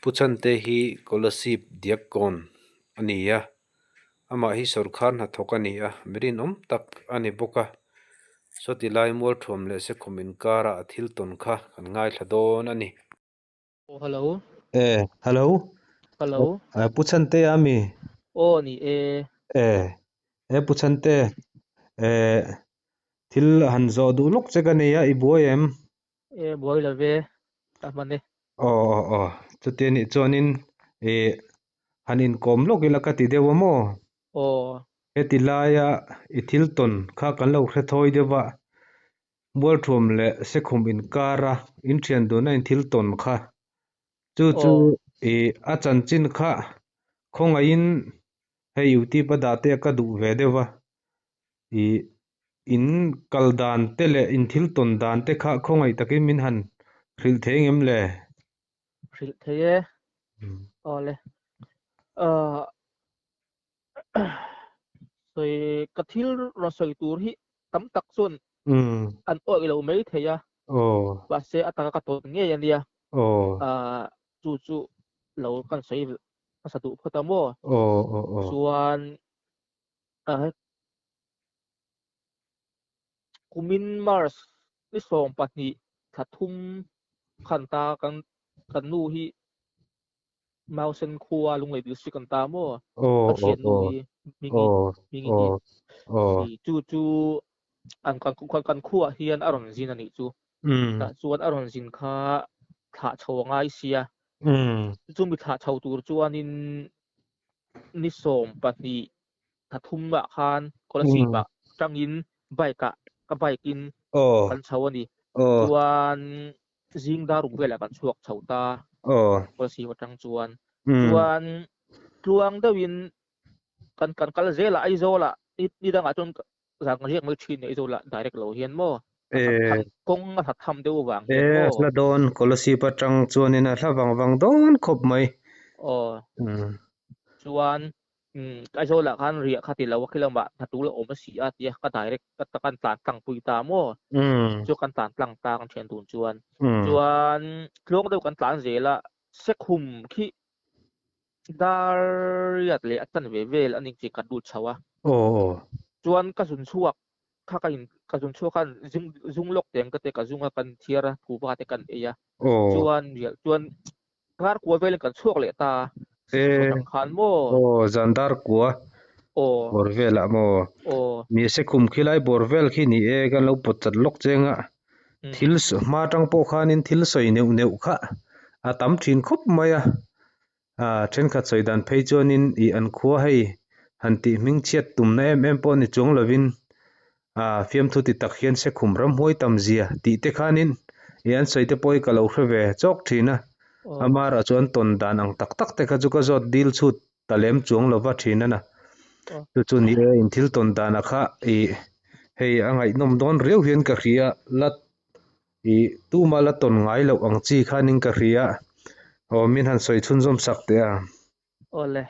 Pu Chhante hi Kolasib Diakkawn a ni a, amah hi sawrkhar hnathawk a ni a, mi rinawm tak a ni bawk a. Sawti lai Mualthuam leh Sekhum inkara a thil tawn kha kan ngaithla dawn a ni. Aw hello. E hello. Hello. Pu Chhante a mi? Aw ni e. E e Pu Chhante e thil han zawh duh lawk che ka nei a i buai em? E buai lo ve ka hman e. Aw aw aw chuti anih chuanin e han inkawm lawk ila ka ti deuh a maw? Aw. Heti laia i thil tawn kha kan lo hre thawi deuh a, Mualthuam leh Sekhum inkara inthian duna in thil tawn kha chu chu i a chanchin kha khawngaihin hei YouTube a dah te ka duh ve deuh a, i in kal dan te leh in thil tawn dan te kha khawngaih takin min han hrilh thei engem le? Hrilh thei e. Awle. Ahh. Sawi ka thil rawn sawi tur hi tam tak chuan an awih lo mai thei a, mahse a taka ka tawn ngei a nia. Ahh chu chu lo kan sawi hmasa duh phawt a maw? Chuan kumin March ni 20 thla thum khan ta kan kan nu hi Mausen khua Lunglei District an ta maw? Ka thiannu hi Hmingi Hmingi hi si chu chu an kan kan khuaah hian a rawn zin a nih chu. Tah chuan a rawn zin kha thlah chho a ngai sia. Chumi thlah chho tur chuanin ni 20 thla thumah khan Kolasib-ah tangin bike-ah ka bike-in kan chho a ni. Chuan zing dar ruk velah kan chhuak chho ta Kolasib atang chuan. Chuan tluang deuhin kan kan kal zel a Aizawlah ni dangah chuan zan kan riak mai thin a Aizawlah direct lo hian maw kawng a hlat tham deuh vang hian maw. E hla dawn Kolasib atang chuanin a hla vang vang dawn khawp mai. Aw chuan Aizawlah khan riah kha ti lo a khilama hna tul a awm a si a tia ka direct ka kan tlan tlang pui ta maw chu kan tlan tlang ta kan thian dun chuan chuan tluang deuh kan tlan zel a Sekhum khi dar riat leh a chan ve vel a ning chi kan lut chho a chuan ka zun chhuak kha ka in ka zun chhuak khan zung zung lawk teng ka te ka zung a kan thiar a thu va te kan ei a chuan rial chuan Dar kua velin kan chhuak leh ta atang khan maw? Aw, zan dar kua bawr velah maw? Ni se kum khi lai bawr vel khi ni e, kan lo pawt chat lawk cheng a. Thil hma atang pawh khanin thil sawi neuh neuh kha a tam thin khawp mai a. Thenkhat sawi dan phei chuanin i an khua hei han tih hming chhiat tumna em em pawh ni chuang lovin fiamthu ti tak hian Sekhum ramhuai tam zia tih te khanin i an sawi te pawh hi ka lo hre ve chawk thin a, amara chuan tawn dan ang tak tak te kha chu ka zawt dil chhut ta lem chuang lova thin a na. Chu chu ni e, in thil tawn dana kha i hei a ngaihnawm dawn riau hian ka hria la i tuma la tawn ngai loh ang chi khanin ka hria aw min han sawi chhunzawm sak teh a. Awle.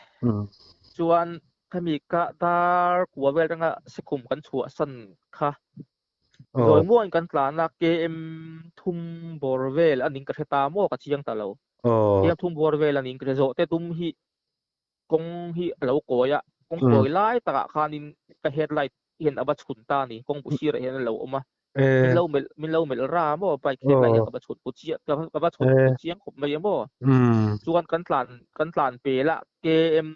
Chuan khami ka dar kua vel atanga Sekhum kan chhuah san kha zawi muangin kan tlan a, KM thum bawr vel a ning ka hre ta maw ka chiang ta lo. KM thum bawr vel a ning ka hre zawh te tum hi kawng hi a lo kawi a, kawng kawi lai takah khanin ka headlight hian a va chhun ta a ni, kawng bu sirah hian a lo awm a. Min lo melh min lo melh ra maw bike headlight hian ka va chhun pu chiah ka va chhun pu chiang khawp mai a maw. Chuan kan tlan kan tlan pel a KM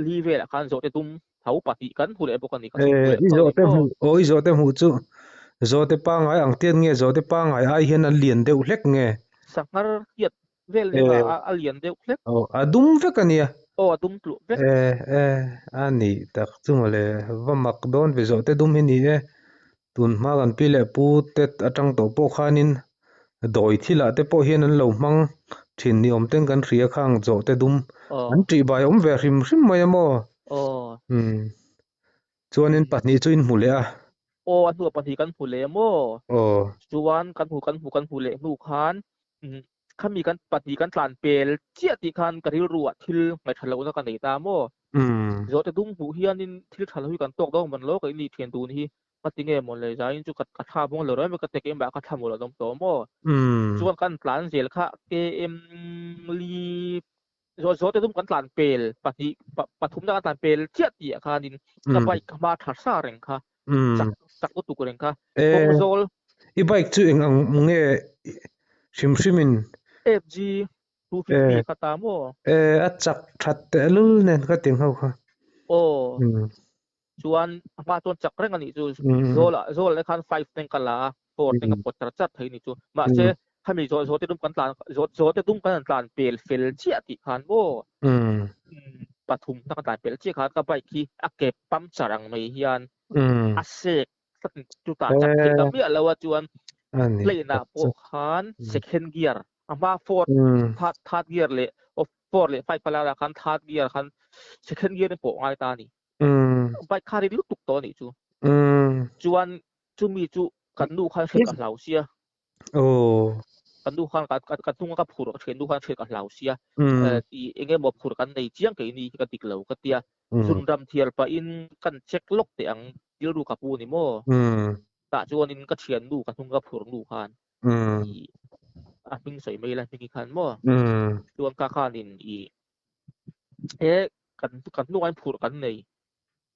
li velah khan zawhte dum tho pahnih kan hmu leh bawk a ni ka chhun pu leh I zawhte hmuh aw i zawhte hmuh chu zawhte pangngai ang tiat nge zawhte pangngai ai hian an lian deuh hlek nge? Sanghar tiat vel nia a lian deuh hlek. Aw a dum vek a nia. Aw a dum tluh vek. E e a nih tak chu mawle va mak dawn ve zawhte dum hi ni e. Tun hma kan pi leh pu te atang tawh pawh khanin dawi thilah te pawh hian an lo hmang thin ni awm ten kan hria khang zawhte dum an tih bai awm ve hrim hrim mai a maw? Umm chuanin pahnih chu in hmu leh a. Aw a hnuah pahnih kan hmu leh maw? Chuan kan hmu kan hmu kan hmu leh hnu khan khami kan pahnih kan tlan pel chiah tih khan ka rilru ah thil ngaihṭha lohna ka nei ta maw? Zawhte dum hmuh hianin thil ṭha lo hi kan tawk dawn man lo ka ini ṭhian dun hi ka ti nge maw le zaiin chu ka thla bawng lo reng mai ka ti keimah ka thla maw lo dawm tawh maw? Chuan kan tlan zel kha KM. Li zaw zawte dum kan tlan pel pahnih pathum na kan tlan pel chiah tih ah khanin ka bike ka hma tha sa reng kha chak chak lutuk reng kha kawng zawl. I bike chu eng ang nge hrim hrimin? FG 250 kha ta maw? E a chak that tehlul nen ka tiang ho kha. Aw. Chuan a hma chuan chak reng a nih chu. Zawl ah zawl ah khan 5 teng ka la a, 4 teng ka pawt char char thei a nih chu. Mahse khami zawl zawte dum kan tlan zawl zawte dum kan han tlan pel fel chiah tih khan maw pathum na kan tlan pel chiah khan ka bike hi a ke puncture ang mai hian a sek chutah chak theih ta miah lo a chuan plane ah pawh khan second gear a hma fourth third third gear leh four leh five a lar ah khan third gear khan second gear in pawh ngai ta a ni. Bike kha rit lutuk tawh a nih chu. Chuan chumi chu kan nu khan hriat ka hlau sia. Kan nu khan ka hnunga ka phur ka thian nu khan hriat ka hlau sia. Eng emaw phur kan nei chiang keini hi ka dik lo ka tia. Zunram thial pahin kan check lawk teh ang rilru ka pu ni maw? Tah chuanin ka thiannu ka hnung ka phur nu khan i a hming sawi mai la hming hi khan maw? Chuan ka khanin i he kan kan hnungah hian phur kan nei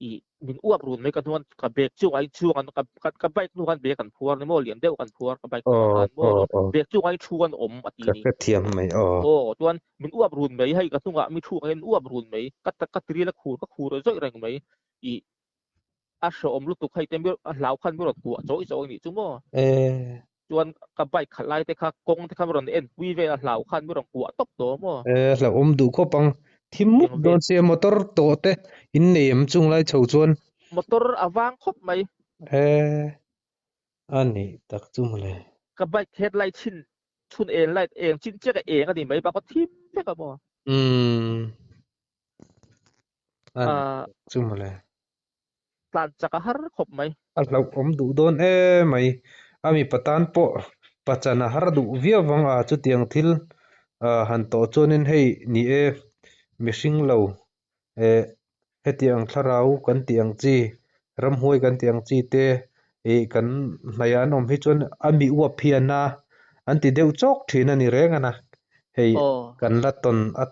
i min uap run mai ka hnung ka bag chungah in chhung an ka ka bike hnu khan bag kan phuar ni maw lian deuh kan phuar ka bike hnungah khan maw chuan bag chungah in thu an awm a ti ni. Ka hrethiam mai aw. Aw chuan min uap run mai hei ka hnungah mi thu ang hian uap run mai ka ka tiril a khur ka khur zawih reng mai i a hrehawm lutuk hei te a hlau khan mi rawn kuah chawi chawi anih chu maw. Chuan ka bike khalh lai te kha kawng te kha mi rawn en pui vel a hlau khan mi rawn kuah tawp tawh maw. Hlauhawm duh khawp ang. Thim mup dawn sia motor tawh te in nei em chung lai chho chuan. Motor a vang khawp mai. A nih tak chu mawle. Ka bike headlight chhin chhun eng light eng chin chiah ka eng a ni mai bak a thim vek a maw. A nih tak chu mawle. Tlan chak a har khawp mai. A hlauhawm duh dawn em mai. A mipa tan pawh pachan a har duh viau vang a, chutiang thil han tawh chuanin hei ni e, mihring lo eh hetiang thlarau kan tih ang chi, ramhuai kan tih ang chi te ih kan hnaih ah an awm hi chuan a mi uap hi a na an ti deuh chawk thin a ni reng a na. Hei kan la tawn a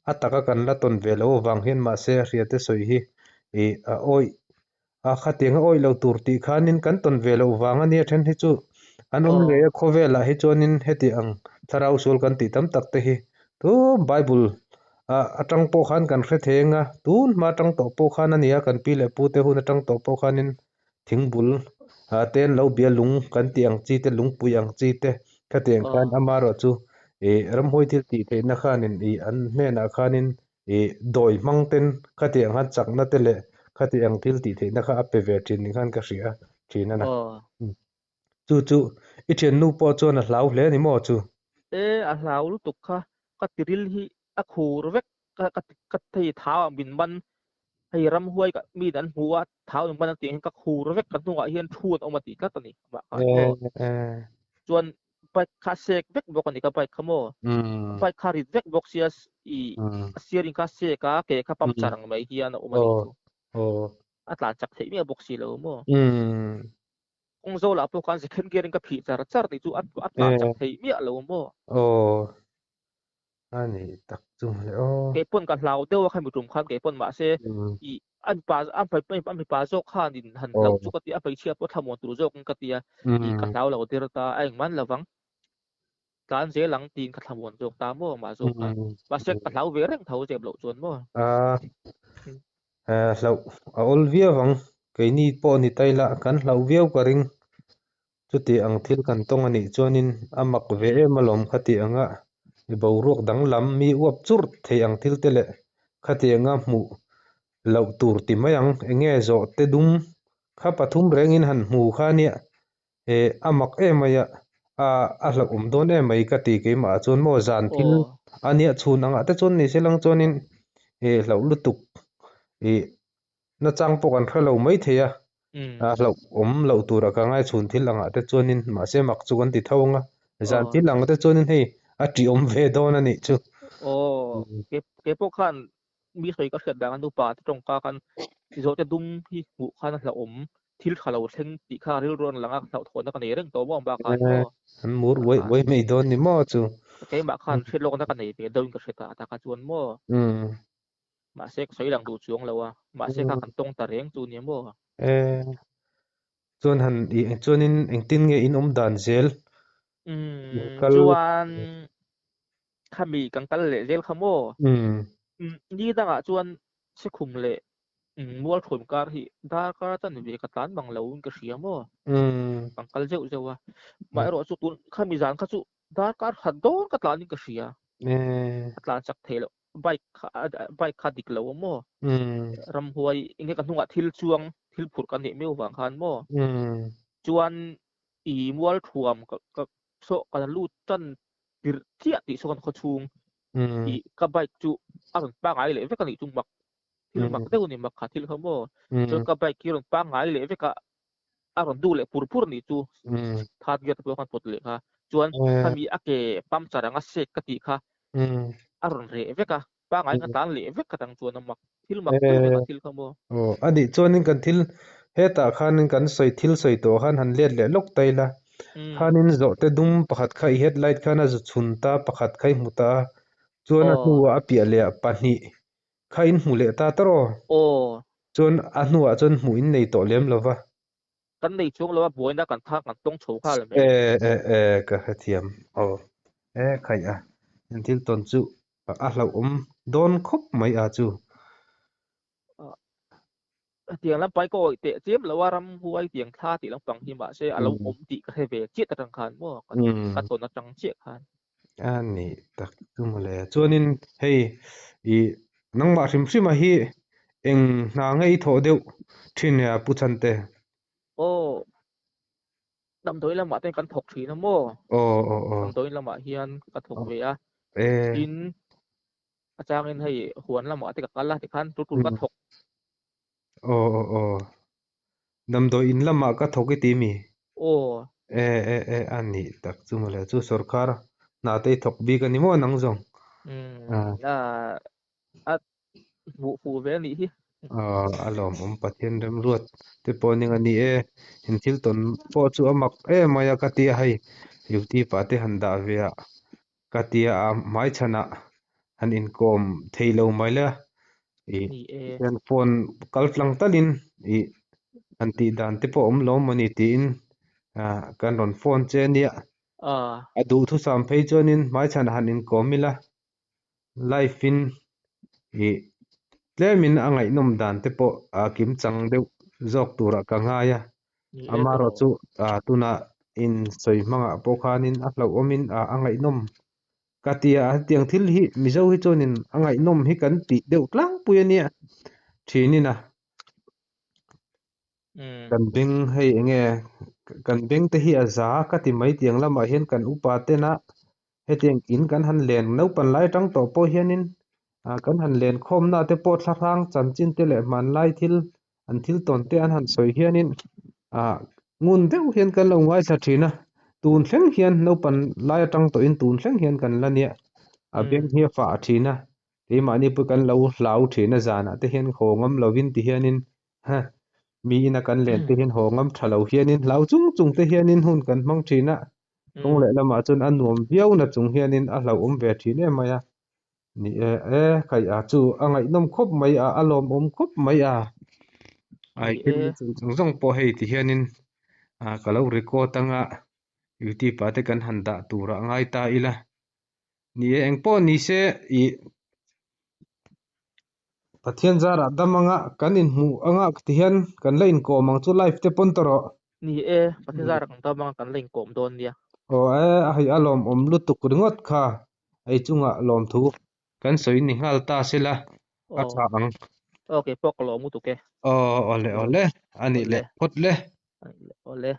A taka kan la tawn ve loh avang hian mahse a hriate sawi hi ih a awih a khatiang a awih lo tur tih khanin kan tawn ve loh vang a nia then hi chu an awm ngei a khawvelah hi chuanin heti ang thlarau sual kan tih tam tak te hi tun Bible a atang pawh khan kan hre thei anga tun hma atang tawh pawh khan a nia kan pi leh pu te hun atang tawh pawh khanin thingbul ah te an lo bia lung kan tih ang chi te lungpui ang chi te khatiang khan amaherawh chu ih ramhuai thil tih theihna khanin ih an hnenah khanin ih dawi hmang ten khatiang khan chakna te leh khatiang thil tih theihna kha a pe ve thin ni khan ka hria thin a na. Chu chu i thiannu pawh chuan a hlau hle a ni maw chu? E a hlau lutuk kha ka tiril hi a khur vek ka ka ka thei thau ah min man hei ramhuai ka mi an hmu a thau min man a tih hian ka khur vek ka hnungah hian thu an awm a tih tlat a ni amah khan maw chuan bike kha a sek vek bawk a ni ka bike kha maw bike kha rit vek bawk sia i a steering kha a sek a ke kha puncture ang mai hian a awm a nih chu a tlan chak theih miah bawk si lo maw. Kawng zo lah pawh khan second gear in ka phih char char tih chu a tlan chak theih miah lo maw. Aw. A nih tak chu le aw. Kei pawn ka hlau deuh a khami tum khan kei pawn mahse i a mipa a a mipa zawk khan in han hlauh chu ka ti a hmeichhia pawh thlamuan tur zawk in ka ti a i ka hlau lo der ta a engman lovang tlan zel ang tiin ka thlamuan zawk ta maw mah zawk khan mahse ka hlau ve reng tho zep loh chuan maw. A hlauh a awl viau ang keini pawh ni ta ila kan hlauh viau ka ring. Chuti ang thil kan tawng a nih chuanin a mak ve em alawm khati anga i boruak danglam mi uap churh thei ang thil te leh khati anga hmuh loh tur ti mai ang enge zawh te dum kha pathum rengin han hmu kha nia eh a mak em mai a a a hlauhawm dawn em mai ka ti keimah ah chuan maw zan thil a nia chhun angah te chuan ni se lang chuanin eh hlauh lutuk ih Nachang pawh kan hre lo mai thei a, a hlauhawm loh tura ka ngai chhun thil angah te chuanin mahse mak chu kan ti tho ang a, zan thil ang te chuanin hei a tihawm ve dawn a nih chu. Aw, kei pawh khan mi sawi ka hriat dan a nupa te tawngka khan zawhte dum hi hmuh khan a hlauhawm thil tha lo thleng tih kha rilru a rawn lang a, hlauhthawnna ka nei reng tawh maw ang bak khan maw. An mur uai uai mai dawn ni maw chu. Keimah khan hriat lawkna ka nei ve deuhin ka hre ta a taka chuan maw? Mahse ka sawi lang duh chuang lo a, mahse kha kan tawng ta reng chu nia maw? E, chuan han i chuanin engtin nge in awm dan zel? In kal Chuan khami kan kal leh zel kha maw? Ni dangah chuan Sekhum leh Mualthuam kar hi darkar atan ve ka tlan mang lo in ka hria maw? Kan kal zeuh zeuh a, maherawh chu tun khami zan kha chu darkar khat dawn ka tlan in ka hria. A tlan chak thei loh bike kha bike kha dik lo a maw? Ramhuai enge ka hnungah thil chuang thil phurh ka neih miau vang khan maw? Chuan i Mualthuam ka ka saw ka la lut tan tirh chiah tih saw kan khaw chhung i ka bike chu a rawn pangai leh vek a nih chu mak thil mak deuh a ni mak kha thil kha maw chuan ka bike hi a rawn pangai leh vek a a rawn duh leh pur pur a nih chu third gear te pawh khan pawt leh kha chuan khami a ke puncture anga sek ka tih kha a rawn reh vek a pangai ka tlan leh vek ka tang chuan a mak thil mak deuh a ni kha thil kha maw. Aw a nih chuanin kan thil hetah khanin kan sawi thil sawi tawh khan han let leh lawk ta ila khanin zawhte dum pakhat kha i headlight khan a zu chhun ta pakhat kha i hmu ta a chuan a hnuah a piah leh ah pahnih kha in hmu leh ta tawrh aw. Chuan a hnuah chuan hmuh in nei tawh lem lo va. Kan nei chuang lo a, buaina kan thak kan tawng chho nghal mai. E e e ka hrethiam aw e khaih a, in thil tawn chu a hlauhawm dawn khawp mai a chu. Hetiang lampai ka awih teh chiam lo a, ramhuai tiang thla tih lampang hi mahse a lo awm tih ka hre ve chiah atang khan maw ka tawn atang chiah khan. A ni tak chu mawle. Chuanin hei i nangmah hrim hrima hi eng hna nge i thawh deuh thin a Pu Chhante? Aw, damdawi lamah te kan thawk thin a maw? Aw aw aw. Damdawi lamah hian ka thawk ve a. Tin, a changin hei huan lamah te ka kal a tikhan tul tul ka thawk. Aw aw aw. Damdawi in lamah ka thawk i ti mi? Aw. E e e a nih tak chu mawle chu sorkar hna te i thawk bik a ni maw nang zawng? Umm a a hmuh fuh ve a nih hi. A lawmawm Pathian remruat te pawh ning a ni e. In thil tawn pawh chu a mak em mai a ka ti a hei YouTube ah te han dah ve a Ka tia a hmaichhanah han inkawm thei lo mai la i hian phone kal tlang talin i han tih dan te pawh awm lo maw ni tiin kan rawn phone che a nia. A duhthusam phei chuanin hmaichhanah han inkawm ila live in i tlemin a ngaihnawm dan te pawh a kimchang deuh zawk turah ka ngai a. Amaherawh chu tunah in sawi hmangah pawh khanin a hlauhawmin a ngaihnawm ka ti a, hetiang thil hi Mizo hi chuanin a ngaihnawm hi kan tih deuh tlangpui a nia thinin a. Kan beng hei enge kan beng te hi a za ka ti mai tiang lamah hian kan upa tena hetiang in kan han len naupan lai atang tawh pawh hianin kan han len khawmna te pawh thlahrang chanchin te leh hmanlai thil an thil tawn te an han sawi hianin ah ngun deuh hian kan lo ngaithla thin a, tun thleng hian naupan lai atang tawhin tun thleng hian kan la nia, a beng hi a fah thin a, keimahni pawh kan lo hlau thin a zanah te hian haw ngam lovin ti hianin ha mi ina kan len te hian haw ngam tha lo hianin hlau chung chung te hianin hun kan hmang thin a, kawng lehlamah chuan a nuam viau na chung hianin a hlauhawm ve thin em mai a. Ni e, e, kai a chu a ngaihnawm khawp mai a, a lawmawm khawp mai a. Ai thil chung zawng zawng pawh hei ti hianin a ka lo record anga YouTube ah te kan han dah turah ngai ta ila. Ni e, engpawh ni se i Pathian zarah dam anga kan inhmuh anga ti hian kan la inkawm ang chu live te pawn ta rawh. Ni e, Pathian zarah kan dam anga kan la inkawm dawn nia. Aw e, a hei a lawmawm lutuk ringawt kha. Ei chungah lawmthu kan sawi ni nghal ta sela a tha ang. Aw keipawh ka lawm lutuk e. Aw awle awle a nih leh phawt le. A nih leh awle.